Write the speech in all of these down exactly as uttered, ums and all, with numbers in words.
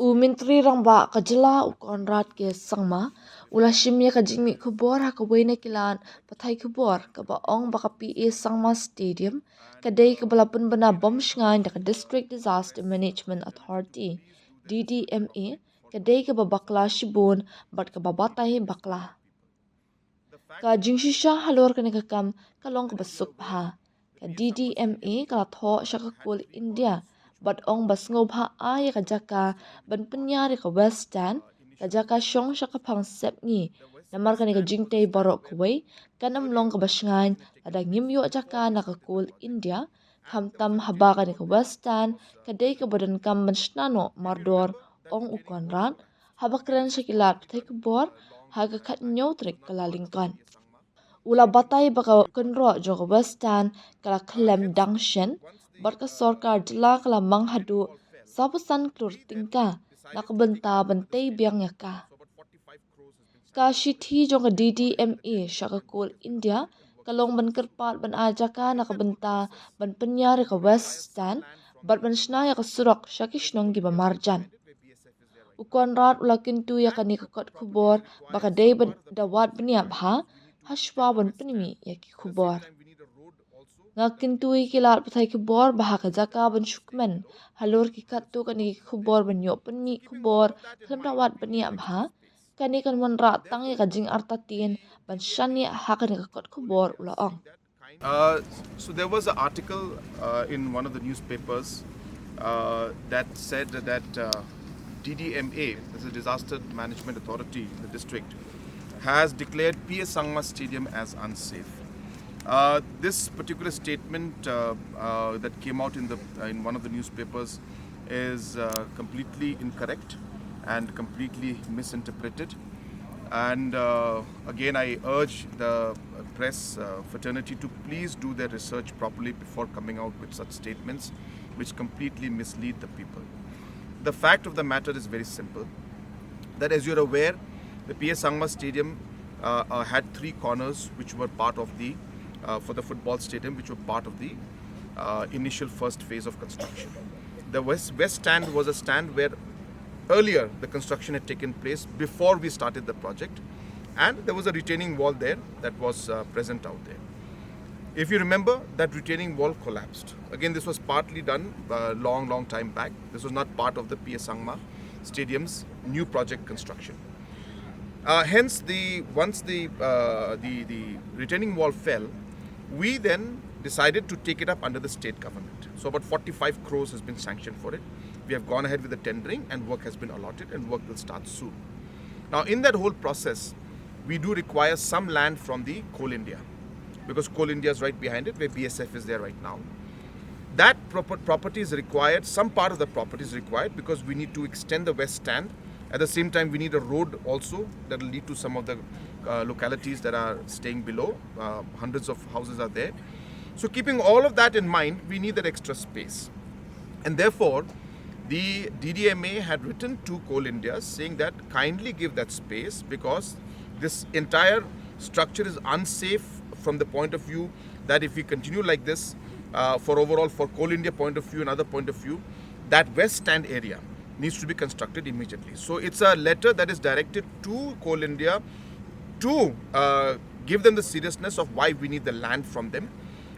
U Myntri Rangbah ka jylla u Conrad K Sangma u la shim ïa ka jingmih khubor ha kawei na ki lad pathai khubor kaba ong ba ka P A Sangma Stadium ka dei kaba la pynbna bymshngaiñ da ka District Disaster Management Authority, D D M A, ka dei kaba bakla shibun bad kaba batai bakla. Ka jingshisha halor kane ka kam ka long kaba suk bha. Ka D D M A ka la thoh sha ka Coal India bad ong ba sngewbha ai ïa ka jaka ban pynïar ïa ka West Stand, ka jaka shong sha ka phang sepngi. Namar kane ka jingtei baroh kawei kan ym long kaba shngaiñ lada ngim ïoh jaka na ka Coal India, khamtam haba kane ka West Stand ka dei kaba donkam ban shna noh mardor, ong u Conrad haba kren sha ki lad pathai khubor ha ka khathynñiew tarik Kyllalyngkot. U la batai ba ka kynroh jong ka West Stand ka la khlem dang shen bad ka sorkar jylla ka la mang haduh sawphew san klur tyngka na ka bynta ban tei biang ïa ka. Ka shithi jong ka D D M A sha ka Coal India ka long ban kyrpad ban ai jaka na ka bynta ban pynïar ïa ka West Stand bad ban shna ïa ka surok sha ki shnong kiba marjan. U Conrad u la kyntu ïa kane ka kot khubor ba ka dei ban da wad bniah bha hashwa ban pynmih ïa ki khubor. Nga kyntu ïa ki lad pathai khubor ba ha ka jaka ban shu kmen halor ki katto katne ki khubor ban ïoh pynmih khubor khlem da wad bniah bha, kane kan wanrah tang ïa ka jingartatien ban shaniah ha kane ka kot khubor, u la ong. Uh, so there was an article uh, in one of the newspapers uh, that said that uh, D D M A, this is Disaster Management Authority in the district, has declared P A Sangma Stadium as unsafe. Uh, this particular statement uh, uh, that came out in the uh, in one of the newspapers is uh, completely incorrect and completely misinterpreted. And uh, again, I urge the press uh, fraternity to please do their research properly before coming out with such statements, which completely mislead the people. The fact of the matter is very simple, that, as you're aware, the P A Sangma Stadium uh, uh, had three corners which were part of the, uh, for the football stadium, which were part of the uh, initial first phase of construction. The west, west stand was a stand where earlier the construction had taken place before we started the project, and there was a retaining wall there that was uh, present out there. If you remember, that retaining wall collapsed. Again, this was partly done a uh, long, long time back. This was not part of the P A Sangma Stadium's new project construction. Uh, hence, the once the, uh, the the retaining wall fell, we then decided to take it up under the state government. So about forty-five crores has been sanctioned for it. We have gone ahead with the tendering, and work has been allotted, and work will start soon. Now, in that whole process, we do require some land from the Coal India, because Coal India is right behind it, where B S F is there right now. That proper property is required, some part of the property is required, because we need to extend the west stand. At the same time, we need a road also that will lead to some of the uh, localities that are staying below. Uh, hundreds of houses are there. So, keeping all of that in mind, we need that extra space. And therefore, the D D M A had written to Coal India saying that kindly give that space, because this entire structure is unsafe from the point of view that if we continue like this, uh, for overall, for Coal India point of view and other point of view, that west stand area needs to be constructed immediately. So it's a letter that is directed to Coal India to uh, give them the seriousness of why we need the land from them.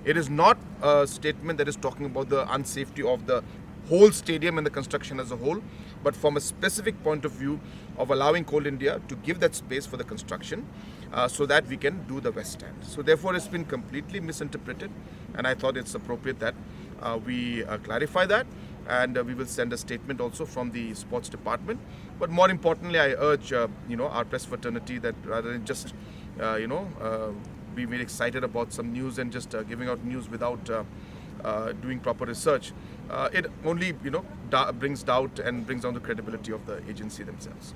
It is not a statement that is talking about the unsafety of the whole stadium and the construction as a whole, but from a specific point of view of allowing Coal India to give that space for the construction uh, so that we can do the west stand. So therefore, it's been completely misinterpreted, and I thought it's appropriate that uh, we uh, clarify that, and uh, we will send a statement also from the sports department. But more importantly, I urge uh, you know, our press fraternity that rather than just uh, you know uh, be very excited about some news and just uh, giving out news without uh, uh, doing proper research, uh, it only, you know, da- brings doubt and brings down the credibility of the agency themselves.